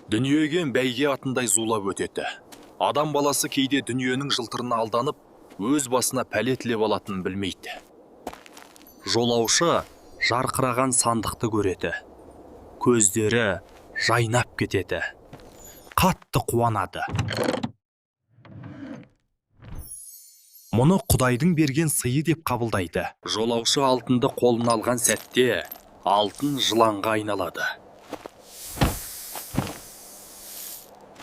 Дүниеге бәйге атындай зулап өтеді. Адам баласы кейде дүниенің жылтырына алданып, өз басына пәле тілеп алатынын білмейді. Жолаушы жарқыраған сандықты көреді. Көздері жайнап кетеді. Қатты қуанады. Мұны Құдайдың берген сыйы деп қабылдайды. Жолаушы алтынды қолына алған сәтте алтын жыланға айналады.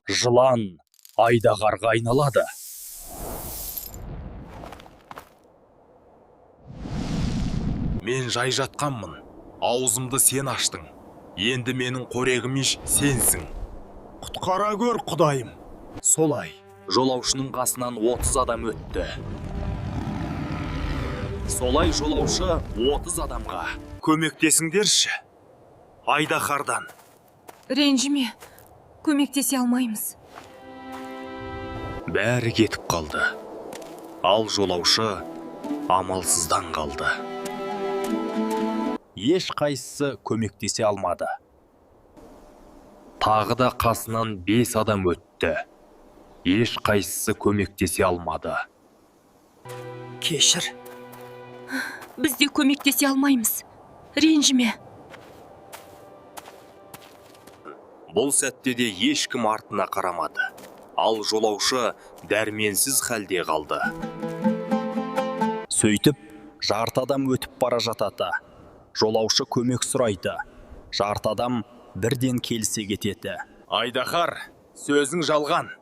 Жылан айдаһарға айналады. Мен жай жатқанмын, аузымды сен аштың. Енді менің қорегім иш сенсің. Құтқара көр, Құдайым. Солай. Жолаушының қасынан 30 адам өтті. Солай жолаушы 30 адамға: «Көмектесіңдерші айдаһардан». Ренжіме, көмектесе алмаймыз. Бәрі кетіп қалды. Ал жолаушы амалсыздан қалды. Еш қайсысы көмектесе алмады. Тағы да қасынан 5 адам өтті. Еш қайсысы көмектесе алмады. Кешір. Біз де көмектесе алмаймыз, ренжіме. Бұл сәтте де ешкім артына қарамады. Ал жолаушы дәрменсіз халде қалды. Сөйтіп, жарты адам өтіп бара жатады. Жолаушы көмек сұрайды. Жарты адам бірден келісе кетеді. «Айдаһар, сөзің жалған.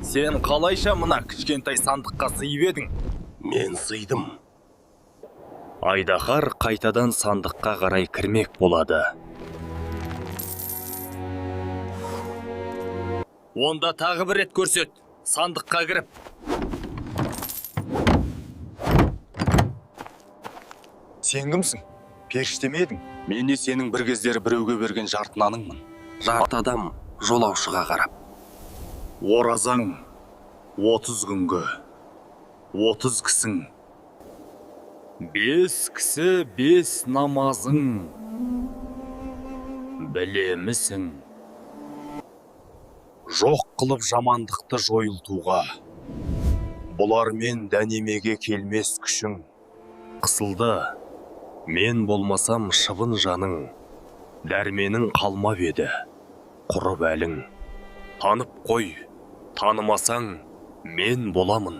Сен қалайша мына кішкентай сандыққа сыйып едің?» Мен сыйдым. Айдаһар қайтадан сандыққа қарай кірмек болады. «Онда тағы бір рет көрсет, сандыққа кіріп». Сен кімсің? Періште ме едің? «Мен не сенің бір кездері біреуге берген жарты наныңмын?» Жарты адам жолаушыға қарап: Оразаң 30 күнгі, 30 кісің. 5 кісі 5 намазың білемісің? Жоқ қылып жамандықты жойылтуға, бұлармен дәнемеге келмес күшің. Қысылды, мен болмасам шыбын жаның, дәрменің қалмап еді, құрып әлің. Танып қой, танымасаң, мен боламын.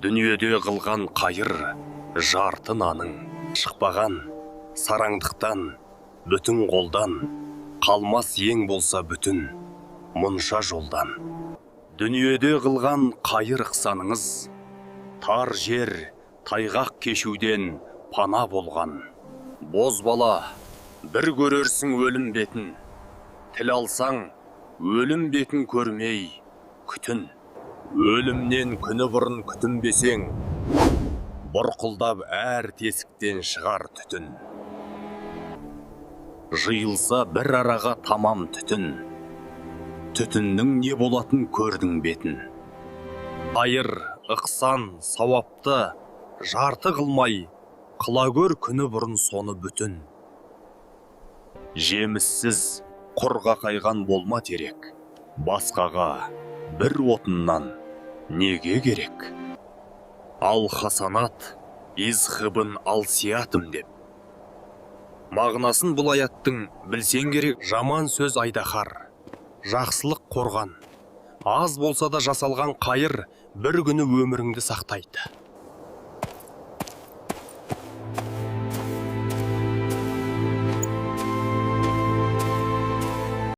Дүниеде қылған қайыр жарты наның. Шықпаған сараңдықтан, бүтін қолдан, қалмас ең болса бүтін мұнша жолдан. Дүниеде қылған қайыр ықсаныңыз, тар жер тайғақ кешуден пана болған. Боз бала, бір көрерсің өлім бетін. Тіл алсаң, өлім бетін көрмей күтін. Өлімнен күні бұрын күтінбесең, бұрқылдап әр тесіктен шығар түтін. Жиылса бір араға тамам түтін. Түтіннің не болатын көрдің бетін. Қайыр, ықсан, сауапты жарты қылмай, қыла көр күні бұрын соны бүтін. Жеміссіз құр қақайған болма терек. Басқаға бір отыннан неге керек? Ал хасанат изхыбын ал сиятым деп. Мағынасын бұл аяттың білсең керек. Жаман сөз айдаһар, жақсылық қорған. Аз болса да жасалған қайыр бір күні өміріңді сақтайды.